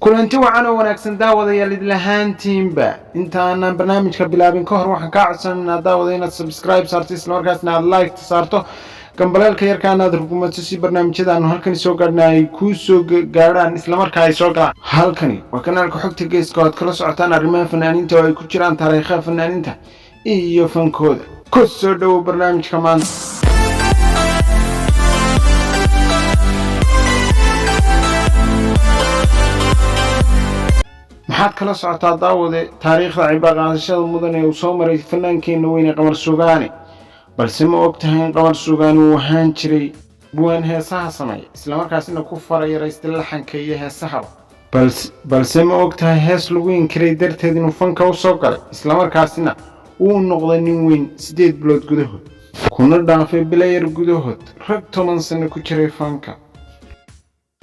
Kulanti wacan oo wanaagsan, daawadayaal, idlahaantiinba. Intaanaan barnaamijka bilaabin ka hor, waxaan kaa codsanaynaa, daawada, inaad subscribe saarto, islamarkaasna aad like saarto, gambaleelka yarkaana aad rukumato, si barnaamijyada aanu halkani soo gaadhna ay kuu soo gaadhaan islamarkaa ay soo galaan. Halkani waa kanaalka Xogta Geeska oo aad kala socotaan arrimaha fanaaniinta oo ay ku jiraan taariikhaha fanaaniinta iyo fankooda. Ku soo dhowow barnaamijka maanta. Maxaad kala socotaa, daawade, taariikhda cibaaqaadashada mudan ee uu soo maray fanaankeenna weyne Qamar Sugaani? Balse ma og tahay in Qamar Sugaani uu ahaan jiray buwaan heesaha sameeya, islamarkaasina ku farayaraystay laxanka iyo heesahaba? Balse ma og tahay hees lagu inkiray darteed inuu fanka u soo galay, islamarkaasina uu noqday nin weyn 8 bilood gudahood, kuna dhaafay bilayar gudahood rag 10 sano ku jiray fanka?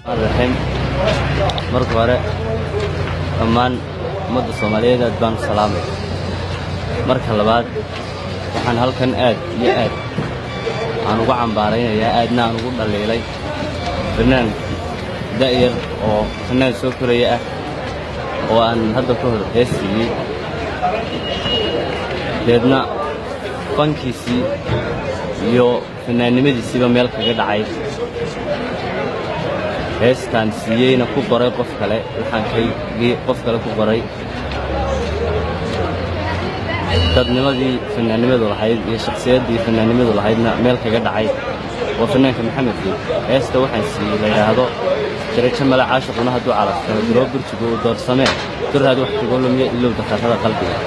Raxiim. Marka hore, dhammaan ummadda Soomaaliyeed aad baan u salaamay. Marka labaad, waxaan halkan aad iyo aad aan ugu cambaaraynayaa, aadna aan ugu dhaliilay fannaan da'yar oo fannaan soo koraya ah oo aan hadda ka hor hees siiyey, deedna fankiisii iyo fannaannimadiisiiba meel kaga dhacay, heestaan siiyeyna ku qoray qof kale, laxankaygii qof kale ku qoray, dadnimadii fannaannimadu lahayd iyo shakhsiyaddii fannaannimadu lahaydna meel kaga dhacay. Waa fannaanka Maxamed Geed. Heesta waxaan siiyey la yidhaahdo "Darajo male caashiquna hadduu calafkano, duroo burjigu uu doorsamee, duraad wax kagoo lumiya, ilow dakarrada qalbiga."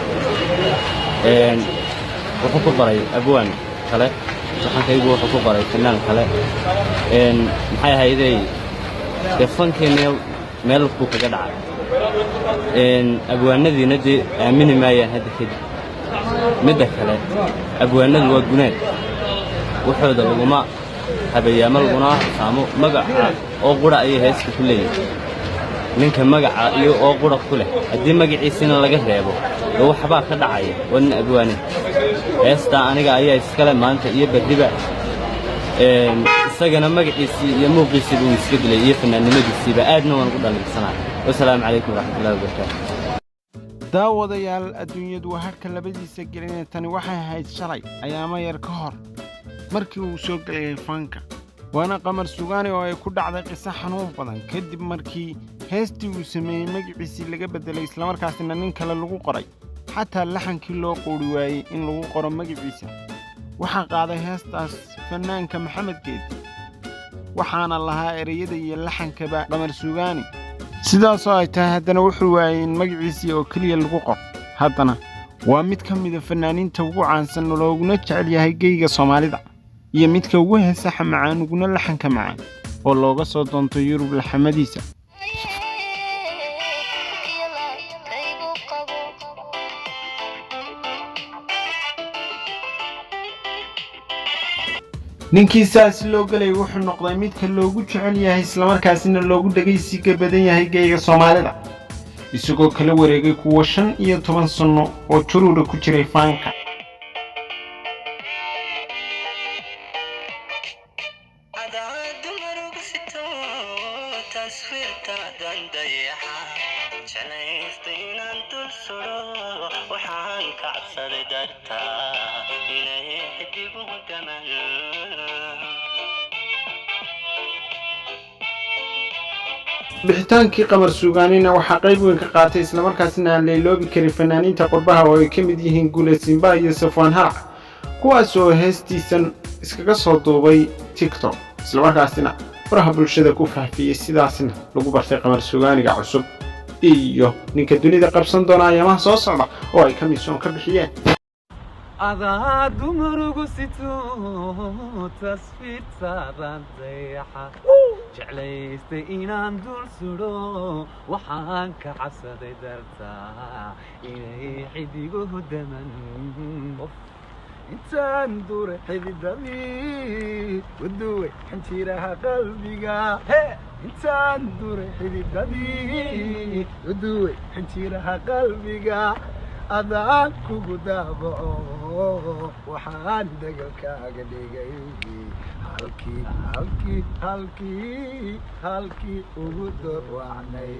Wuxuu ku qoray abwaan kale, laxankaygu wuxuu ku qoray fannaan kale. Maxay ahaydey, dee fankeenna meel buu kaga dhacay. Abwaanadiina dee aamini maayaan hadda kadib. Midda kale, abwaanadu waa gunaad, waxooda laguma habeeyaama, laguna saamo. Magaca oo qura ayay heesta ku leeyihin. Ninka magaca iyo oo qura ku leh, haddii magaciisina laga reebo, dee waxbaa ka dhacaya. Waa nin abwaane. Heestaa aniga ayaa iskale maanta iyo berriba. Isagana magaciisii iyo muuqiisiiba uu iska dilay iyo fanaannimadiisiiba, aadna waan ugu dhaliilsanaya. Wasalaamu calaykum waraxmatullahi wabarakaatu. Daawadayaal, adduunyadu waa hadhka labadiisa geline. Tani waxay ahayd shalay ayaamo yar ka hor markii uu soo gelayay fanka, waana Qamar Sugaani oo ay ku dhacday qiso xanuun badan kadib markii heestii uu sameeyey magaciisii laga beddelay, islamarkaasina nin kale lagu qoray. Xataa laxankii loo quuri waayey in lagu qoro magaciisa. Waxaa qaaday heestaas fannaanka Maxamed Geedi, waxaana lahaa ereyada iyo laxankaba Qamar Sugaani. Sidaasoo ay tahay, haddana wuxuu waayey in magaciisii oo keliya lagu qoro. Haddana waa mid ka mida fannaaniinta ugu caansan, looguna jecel yahay geyga Soomaalida, iyo midka ugu heesaxa macaan, uguna laxanka macaan, oo looga soo doonto Yurub laxamadiisa. Ninkii saas loo gelay wuxuu noqday midka loogu jecel yahay, islamarkaasina loogu dhegaysiga badan yahay geyga Soomaalida, isagoo kala wareegay kuwa 15 sanno oo juruura ku jiray faanka. Bixitaankii Qamar Suugaanina waxaa qayb weyn ka qaatay, islamarkaasina aan la iloobi karin, fanaaniinta qurbaha oo ay ka mid yihiin Guule Simba iyo Safwaan Harac, kuwaas oo heestiisan iskaga soo duubay TikTok, islamarkaasina faraha bulshada ku faafiyey. Sidaasna lagu bartay Qamar Suugaaniga cusub iyo ninka dunida qabsan doona ayaamaha soo socda oo ay kamisoon ka bixiyeen. Adaa dumarugu sito taswiirtaadan dayaxa, jeclaystay inaan dul sudho, waxaan ka cabsaday dartaa inay xidiguhu daman. Intaan duray xididadii, waduway xinjiraha qalbiga. Intaan duray xididadii, waduway xinjiraha qalbiga. Adaan kugu daabaco, waxaan degalkaaga dhigay halkii, halkii, halkii, halkii ugu dorwacnay.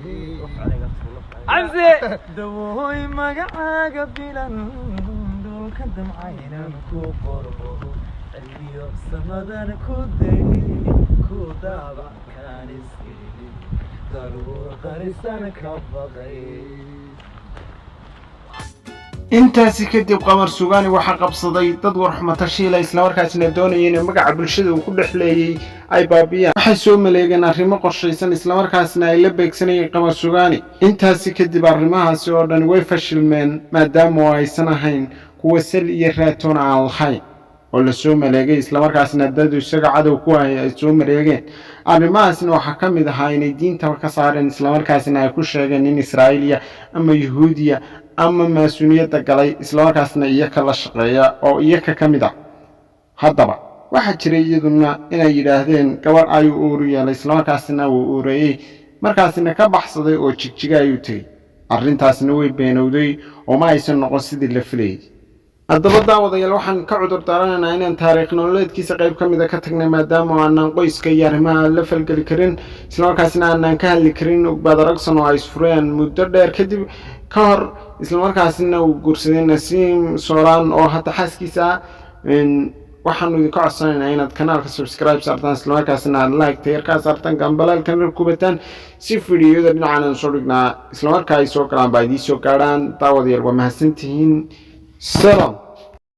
Xamse dawooy, magacaaga bilan dhulka damcaynan ku qoro, cilmiyo samadan ku day ku daabac kaaniskeli daruur qarisan ka baqay. Intaasi kadib Qamar Sugaani waxaa qabsaday dad warxumatashiila, islamarkaasina doonaya inay magaca bulshada uu ku dhex leeyey ay baabiyaan. Waxay soo maleegeen arrimo qorshaysan, islamarkaasina ay la beegsanayeen Qamar Sugaani. Intaasi kadib arrimahaasi oo dhan way fashilmeen, maadaama oo aysan ahayn kuwa sal iyo raatoon aan lahayn oo lasoo maleegay, islamarkaasna dad isaga cadow ku ahay ay soo mareegeen. Arrimahaasna waxaa ka mid ahaa inay diintaba ka saareen, islamarkaasna ay ku sheegeen in Israa'iiliya ama Yuhuudiya ama maasuuniyadda galay, islamarkaasna iyaka la shaqeeya oo iyaka ka mid ah. Haddaba waxaa jiray iyaduna inay yidhaahdeen gabadh ayuu uuru yeelay, islamarkaasna wuu uureeyey, markaasina ka baxsaday oo Jigjiga ayuu tegey. Arrintaasna way beenowday oo ma aysan noqon sidii la filayey. Haddaba daawadayaal, waxaan ka cudur daaranaynaa inaan taariikh nololeedkiisa qayb ka mida ka tagnay, maadaama aanaan qoyska iyo arrimaha la falgeli karin, islamarkaasna aanaan ka hadli karin Ugbaad Aragsan oo ay isfureen muddo dheer kadib ka hor, islamarkaasina uu guursaday Nasiim Sooraan oo hadda xaaskiisa ah. Waxaanu idinka codsanaynaa inaad kanaalka subscribe saartaan, islamarkaasna aad like tayarkaa saartaan, gambalaalkana kubataan, si fiidiyooda dhinacan aan soo dhignaa islamarkaa ay soo galaan baa idiin soo gaadhaan. Daawadayaal, waa mahadsantihiin. Salam.